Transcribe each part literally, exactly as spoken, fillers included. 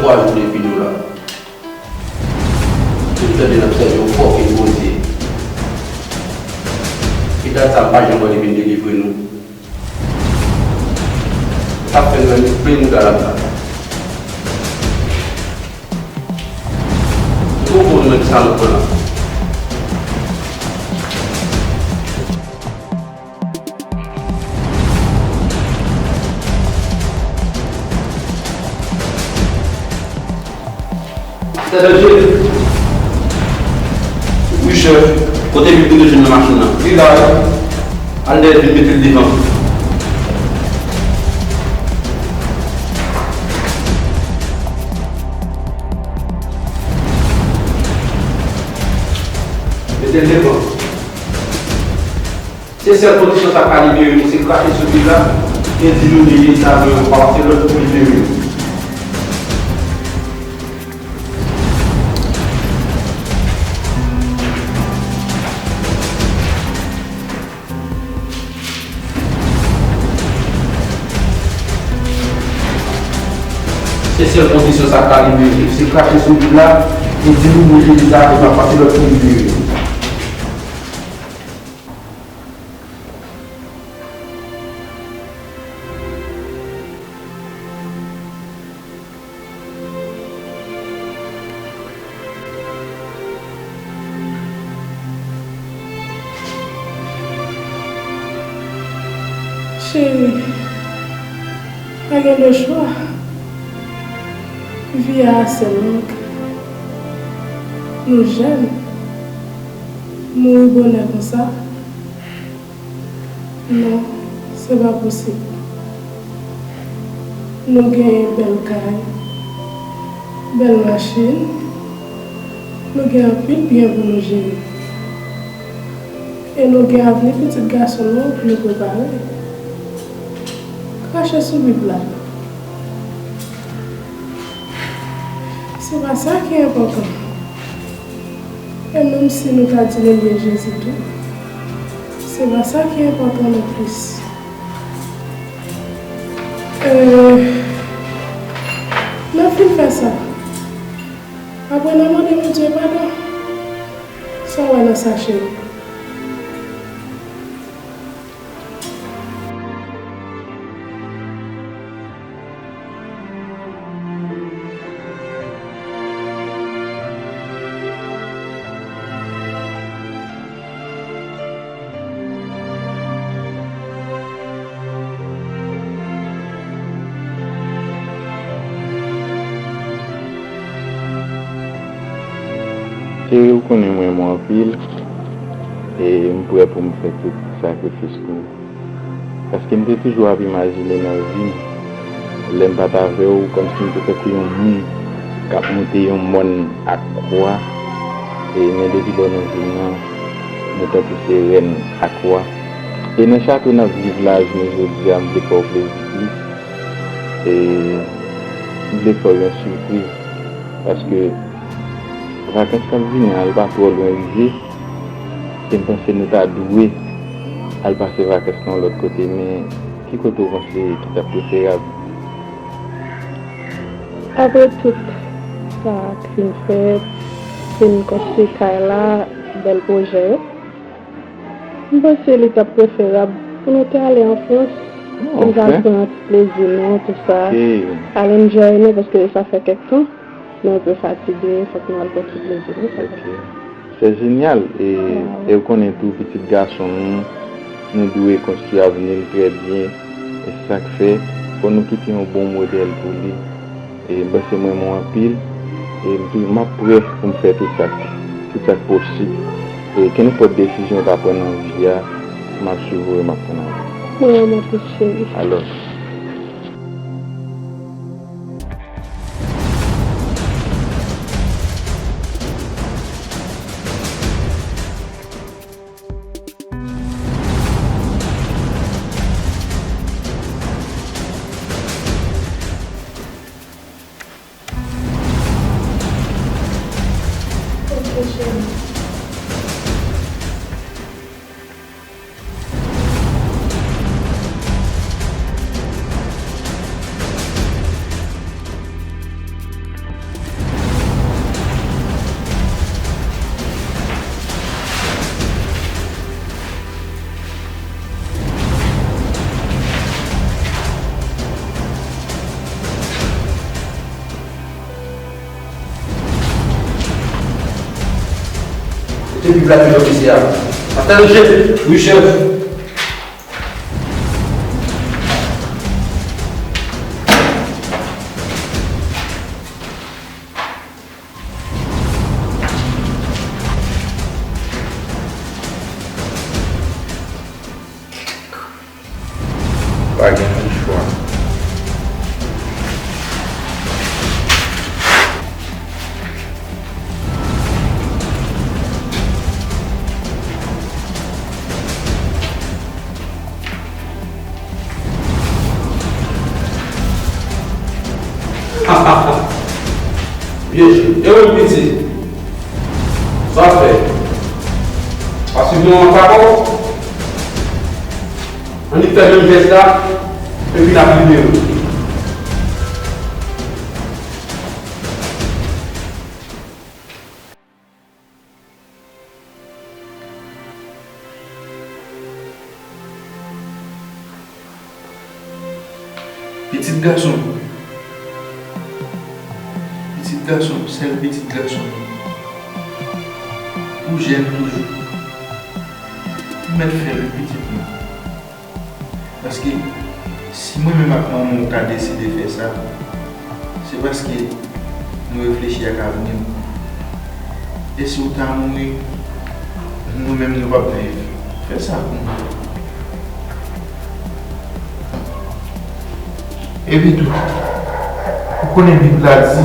Twa jou depi nou la. Depi tande n ap sèvi yon fòkin Bondye. E dat sa m pa janm wè li vin delivre nou. Sa fè nou menm plen mouda la sa. Nou poko konn mèt sa nou pran la. Tèt danje. Wi, chèf. Kote vin pou desann nan machin nan? Wi, bay. Al dèyè vin mete l devan. Mete l devan. Se sèl kondisyon sa ka libere nou, se krache sou Bib la e di nou li egzakteman pa se lòt pou libere nou. Se sèl kondisyon sa ka libere nou, se krache sou Bib la e di nou li egzakteman pa se lòt pou libere nou. Cheri, pa gen de chwa. Vi a sèl lang. Nou jèn. Mouri bonè konsa. Non, se pa posib. Nou gen bèl kay, bèl machin, nou gen anpil byen pou nou jere. E nou gen avni pitit gason nou pou nou prepare. Krache sou Bib la. Se pa sa ki enpòtan. E menm si nou ta di nou gen Jezi tou, se pa sa ki enpòtan nonplis. E, lè w fin fè sa, apre n a mande Bondye padon. Sa w wè nan sa, cheri? Cheri, ou konnen m renmen w anpil, e m prè pou m fè tout sakrifis pou ou. Paske m te toujou ap imajine nan vi m, lè m pa t avè w, kòmsi m te tankou yon moun k ap monte yon mòn ak kwa, e men depi lè w nan vi m nan, nou tankou se rèn ak wa. E nan chato n ap viv la jounen jodi a, m vle fè w plezi plis, e m vle fè w yon sipriz, paske vakans k ap vini an, l pa twò lwen rive. E m panse nou ta dwe al pase vakans nan yon lòt kote, men ki kote w panse ki t ap preferab? Apre tout sa k fin fèt, fin konstwi kay la, bèl pwojè yo, m panse li t ap preferab pou nou te ale an Frans, pou n t al pran ti plezi nou, tout sa, al enjoy nou, paske sa fè kèk tan. Nou enpe fatige, fòk nou al pran ti plezi nou, sa fè. Se jenyal, e, e ou konnen tou, pitit gason nou, nou dwe konstwi avni l trè byen, e se sa k fè, fò nou kite yon bon modèl pou li. E m panse m renmen w anpil, e m tou, m ap prè pou m fè tout sa k, tout sa k posib. E kenenpòt desizyon w ta pran nan vi a, m ap swiv ou e m ap tann avè w. Mwen renmen w tou, cheri. Alò. Ok, cheri. Viv la, viv ofisye a. Pastè Roger. Wi, chèf. Pa gen lòt chwa. Byen jwe. E ou menm, pitit? Sa w ap fè? W ap swiv manman w ak papa w? Annik fè menm jès la, epi n ap libere w. Pitit gason m. Pitit gason m, sèl pitit gason m. Ou jèn toujou. Ou mèt fè l, wi, pitit mwen. Paske si mwen menm ak manman w ta deside fè sa, se paske nou reflechi ak avni w. E si w ta mouri, nou menm nou p ap viv. Fè sa pou nou. Epi tou, ou konnen Bib la di,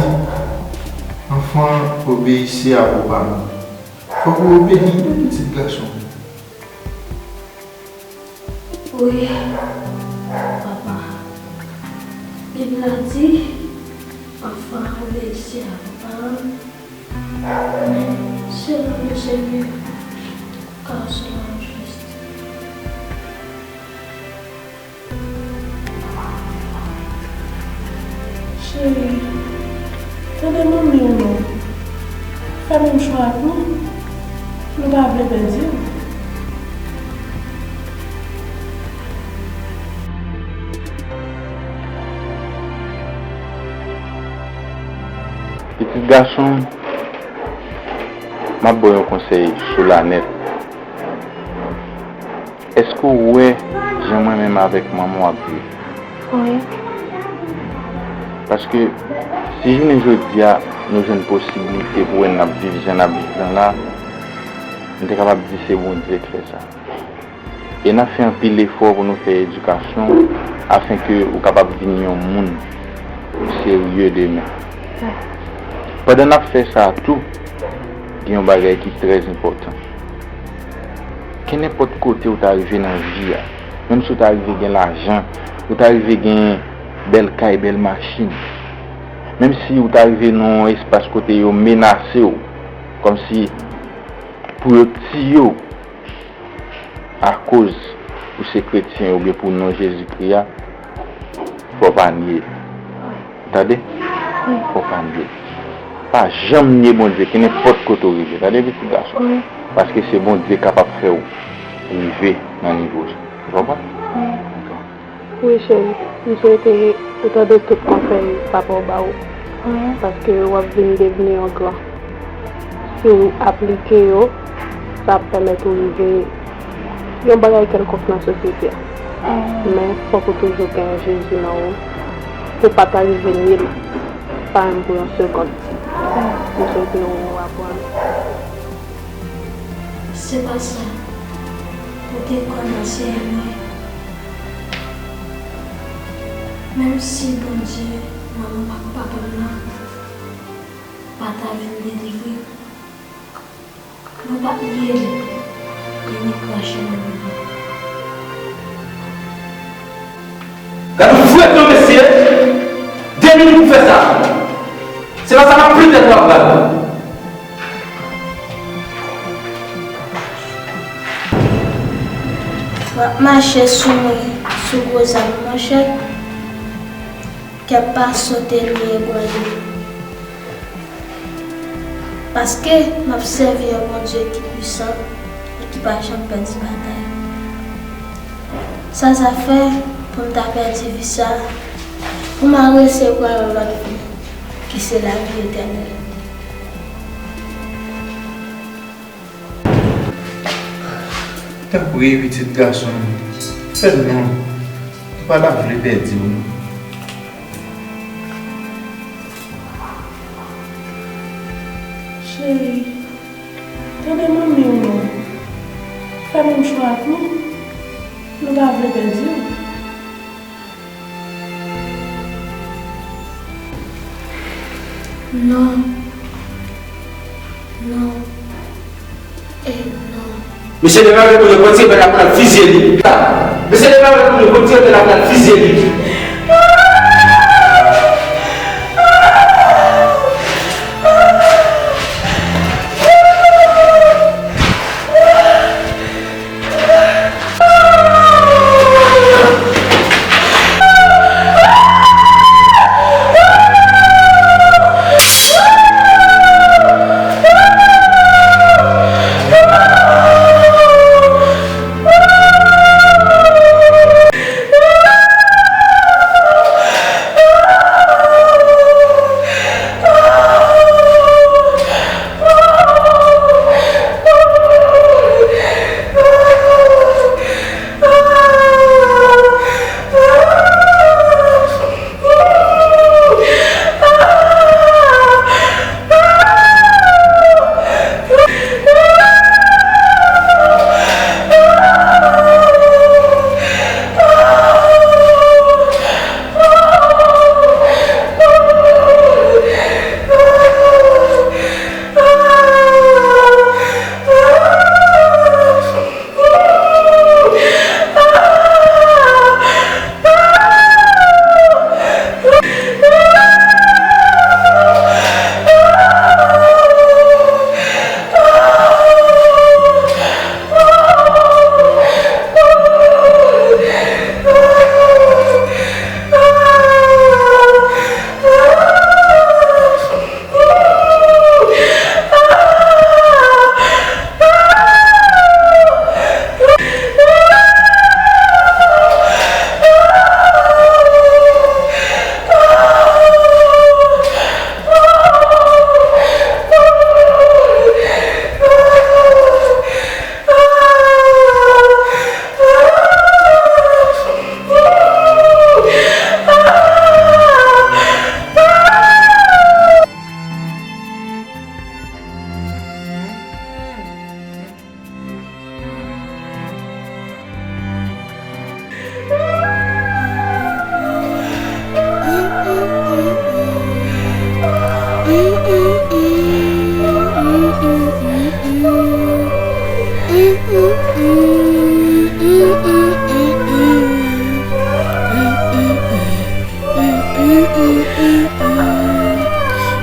enfants, obéissez à vos parents. Fòk ou obeyi tou, pitit gason. Wi, papa. Bib la di, enfants, obéissez à vos parents, mais selon le Seigneur, car cela est juste. Cheri, tande manmi w non. Fè menm chwa ak nou. Nou pa vle pèdi w. Pitit gason m, m ap ba w yon konsèy solanèl. Èske w wè jan mwen menm avèk manman w ap viv? Wi. Paske si jounen jodi a nou jwenn posiblite pou wè n ap viv jan n ap viv lan la, m te kapab di se Bondye k fè sa. E n ap fè anpil efò pou nou fè edikasyon w afenke ou kapab vin yon moun serye demen. Pandan n ap fè sa a tou, gen yon bagay ki trè enpòtan. Kenenpòt kote ou ta rive nan vi a, menm si ou ta rive gen lajan, ou ta rive gen bèl kay, bèl machin, menm si ou ta rive nan yon espas kote yo menase w, kòmsi pou yo tiye w, akoz ou se kretyen oubyen pou non Jezikri a, fò w pa nye l. Tande? Wi. Fò w pa nye l. Pa janm nye Bondye, kenenpòt kote w rive. Tande, pitit gason? Wi. Paske se Bondye k kapab fè w rive nan nivo sa. Ou konprann? Wi. Wi, cheri, m swete ou tande tout konsèy papa w ba ou. Paske w ap vin devni yon gran. Si w aplike yo, sa ap pèmèt ou rive yon bagay kèlkonk nan sosyete a. Men fòk ou toujou gen Jezi nan ou, pou w pa ta rive nye l, pa menm pou yon segonn. M swete ou aprann. Se pa sa. Ou te kwè nan Seyè mwen. Menm si Bondye, manman m ak papa m nan, pa ta vin delivre m, mwen p ap nye li, li ni krache nan men mwen. Gad yon fwèt non, mesye! De minit pou fè sa! Se pa sa m ap plen tèt ou ap ba l. W ap mache sou mwen, sou gwo zam, monchè. Kè m pa sote ni ebranle. Paske m ap sèvi yon Bondye ki pwisan e ki pa janm pèdi batay. Sa sa fè pou m ta pèdi vi sa, pou m al resevwa yon lòt vi, ki se lavi etènèl. Tanpri, pitit gason m, fè l non. M pa ta vle pèdi w non. Cheri, tande manmi w non. Fè menm chwa ak nou. Nou pa vle pèdi w. Non. Non. E non. Mesye, leve avèk moun yo, konn tire bal la pou n al fizye li. Mesye, leve avèk moun yo, konn tire bal la pou n al fizye li.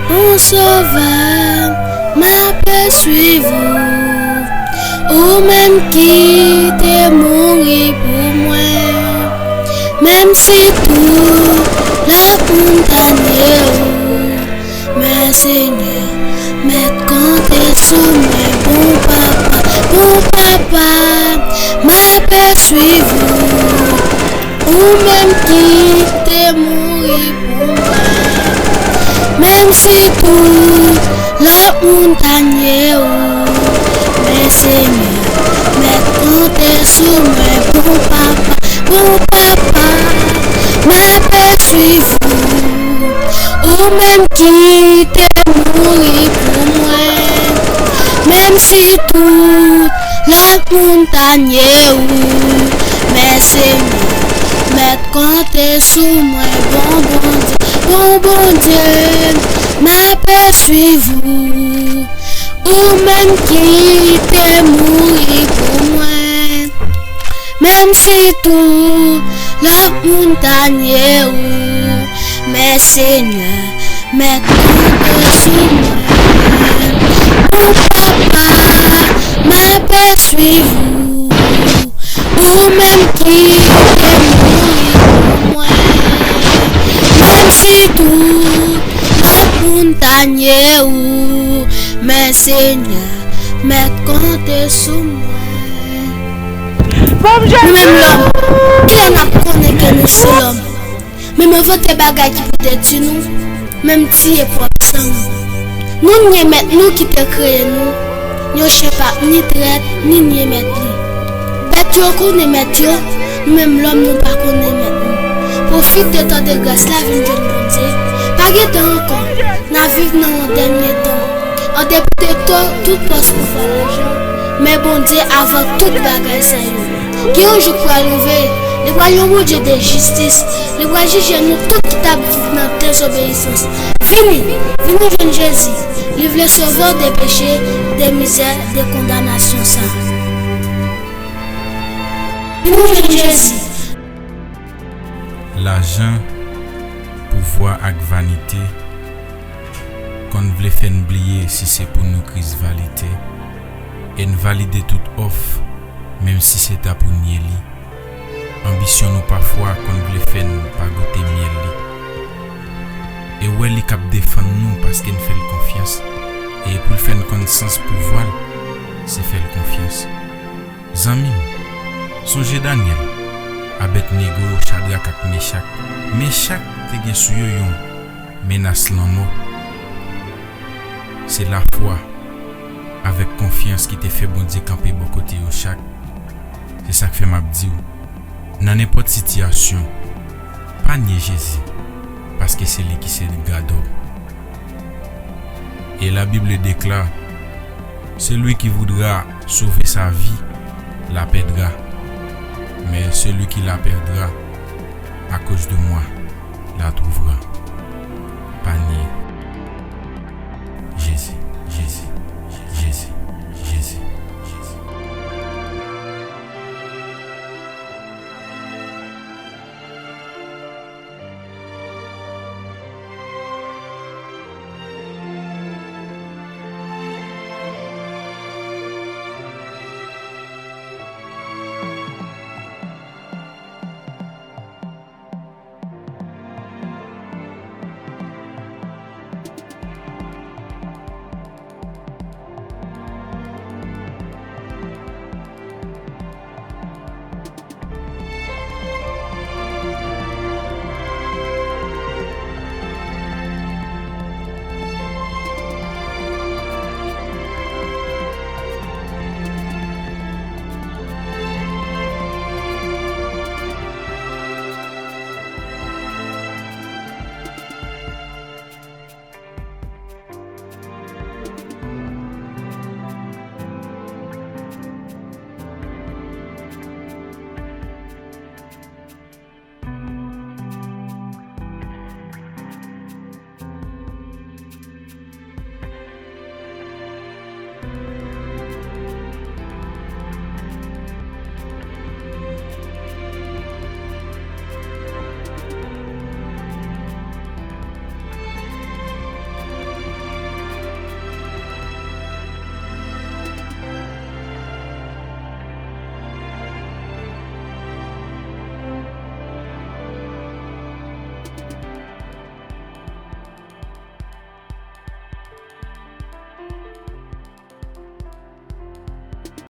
Bon Sovè, m ape swiv ou, ou menm ki te mouri pou mwen. Menm si tout lòt moun ta nye ou, men Senyè, mèt konte sou mwen, bon papa, bon papa, m ape swiv ou. Ou menm ki te mouri pou mwen. Menm si tout lòt moun ta nye ou, men Senyè, mèt konte sou mwen, bon papa, bon papa, m ape swiv ou. Ou menm ki te mouri pou mwen. Menm si tout lòt moun ta nye ou, men Senyè, mèt konte sou mwen, bon Bondye, bon Bondye, m ape swiv ou. Ou menm ki te mouri pou mwen. Menm si tout lòt moun ta nye ou, men Senyè, mèt konte sou mwen. Bon papa, m ape swiv ou. Ou menm ki te mouri pou mwen. Menm si tout lòt moun ta nye ou, men Senyè, mèt konte sou mwen. Nou menm lòm, kilè n ap konnen ke nou se lòm? Menm envante bagay ki pou detwi nou, menm tiye pwòp san nou. Nou nye mèt nou ki te kreye nou. Yon chen p ap ni trèt, ni nye mèt li. Mèt yo konnen mèt yo, nou menm lòm nou pa konnen mèt nou. Pwofite tan de gras la vin jwenn Bondye. Pa gen tan ankò, n a viv nan yon dènye tan. An depi de to, tout pòs pouvwa lajan, men Bondye avan tout bagay sa yo. Gen yon jou k pral rive, li pral yon Bondye de jistis, li pral jije nou tout ki t ap viv nan dezobeyisans. Vini, vini jwenn Jezi, li vle sove w de peche, de mizè, de kondanasyon sa. Vini jwenn Jezi. Lajan, pouvwa ak vanite konn vle fè n bliye si se pou nou Kris valide, e n valide tout òf, menm si se ta pou nye li. Anbisyon nou pafwa konn vle fè n pa goute myèl li. E wè li k ap defann nou paske n fè l konfyans, e pou l fè n konn sans pouvwa l, se fè l konfyans. Zanmi m, sonje Danyèl, Abèdnego, Chadrak ak Mechak. Mechak te gen sou yo yon menas lanmò. Se lafwa avèk konfyans ki te fè Bondye kanpe bò kote yo chak. Se sa k fè m ap di w, nan nenpòt sitiyasyon, pa nye Jezi, paske se li ki se gad ou. Et la Bible déclare, celui qui voudra sauver sa vie la perdra, mais celui qui la perdra à cause de moi la trouvera. Pa nye